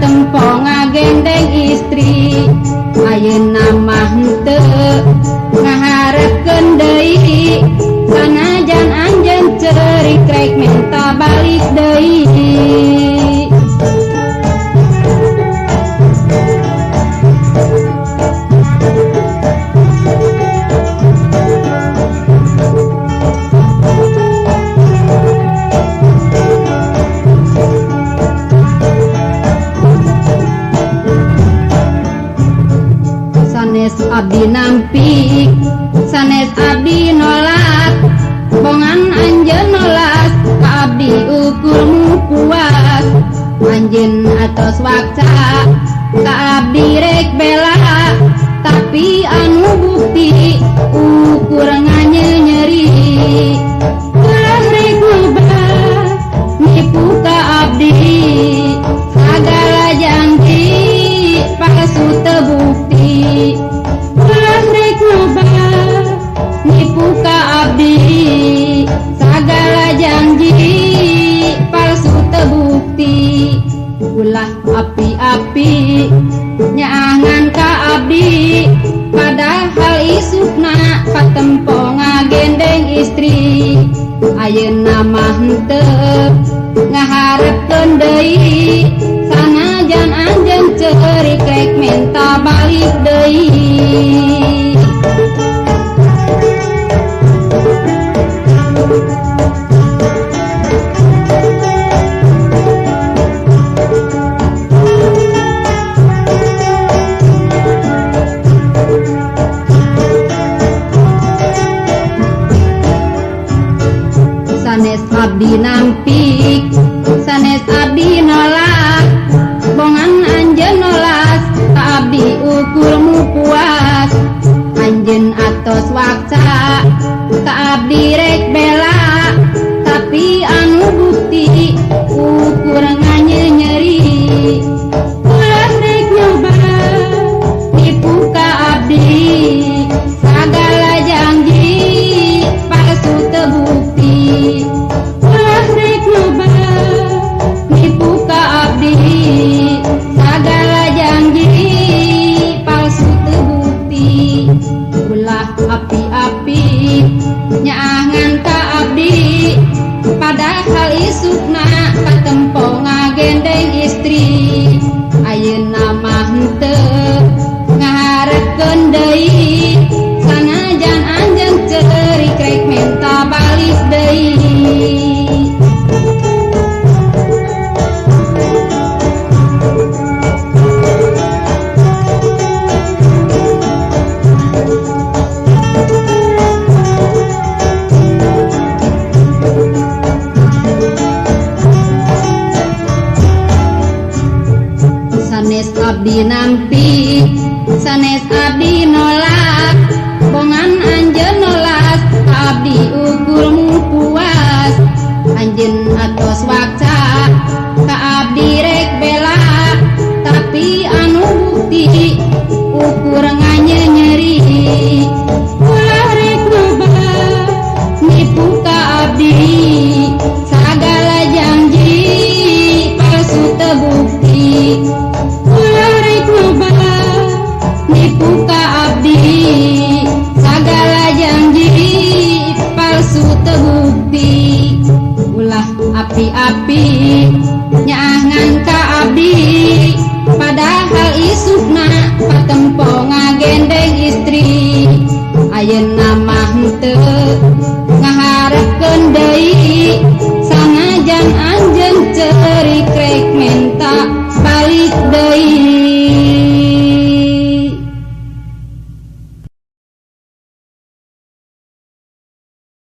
patempo ngagendeng istri. Ayeuna mah henteu ngaharepkeun deui, sanajan anjeun ceurik rek menta balik deui. Sanes abdi nampik, sanes abdi nolak, bongan anjeun nolas ka abdi ukurmu puas. Anjeun atos wakca ka abdi rek bela, tapi anu bukti ukur nganyeri. Ulah rek loba nipu ka abdi, sagala janji palsu teu bukti. Ulah rek loba nipu ka abdi, sagala janji palsu teu bukti. Ulah api-api nyaangan ka abdi, padahal isukna patempo ngagendeng istri. Ayeuna mah henteu ngaharepkeun deui, sanajan anjeun ceurik rek menta balik deui. Sanes abdi nampik, sanes abdi nolak, bongan anjeun nolas ka abdi ukurmu puas. Anjeun atos wakca ka abdi rek bela, tapi anu bukti ukur nganyeri. Ulah rek nyoba nipu ka abdi, sagala janji palsu teu bukti. Ulah rek nyoba nipu ka abdi, sagala janji palsu teu bukti. Ulah api-api nyaangan ka abdi, padahal isukna patempo ngagendeng istri. Ayeuna mah henteu ngaharepkeun deui, sanajan anjeun ceurik rek menta balik deui. Sanes abdi nampik, sanes abdi nolak, bongan anjeun nolas ka abdi ukurmu puas. Anjeun atos wakca ka abdi rek bela, tapi anu bukti ukur nganyeri. Ulah rek loba nipu ka abdi, sagala janji palsu teu bukti. Ulah rek loba nipu ka abdi, sagala janji palsu teu bukti. Ulah api-api nyaangan ka abdi, padahal isukna patempo ngagendeng istri. Ayeuna